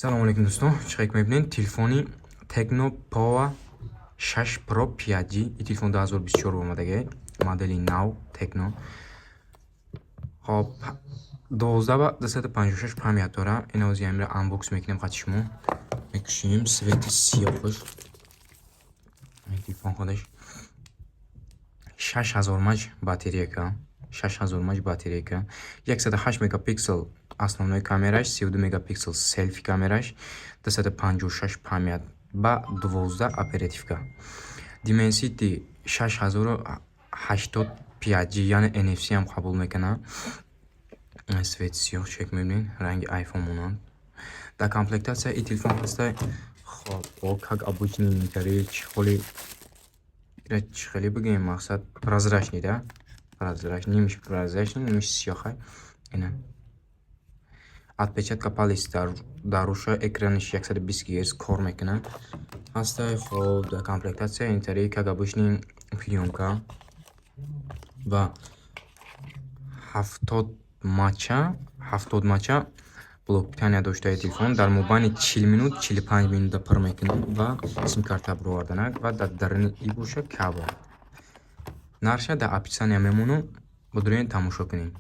Салому алейкум, дӯстон. Чӣ хел мебинед, телефони Tecno Pova 6 Pro 5G. Ин телефон 2024 омадагай, модели нав Tecno. Хоб, 12 ба 256 память дора. Ин ози амира unbox мекунем қати шумо. Мекушем цвети сиёҳаш. Ин телефон худаш 6000 мАч батарейка, 6000 мАч батарейка, 108 мегапиксел основной камераш, 32 мегапиксел селфи камераш, 256 память ба 12 оперативка. Dimensity 6080 5G, яъне NFC ҳам қабул мекунад. Цвет сиёҳ, чек мебинед, ранги iPhone монанд. Дар комплектация ин телефон ҳаста, хоб, как обычный интари чехоли, ира чӣ хеле бигӯем, мақсад прозрачный да, прозрачный, нимиш прозрачный, нимиш сиёҳа. Ина отпечатка палец дар рӯша, экраниш 120 Гц кор мекунад ҳастай. Хоб, дар комплектация интари, как обычный, плёнка ва 70 мАча, 70 мАча блок питания доштаи. Телефон дар мобайни 40 минут, 45 минута пур мекунад ва симкарта бироварданак ва дар даруни и боша кабел. Нархша дар описания мемонам, бидурен, тамошо кунед.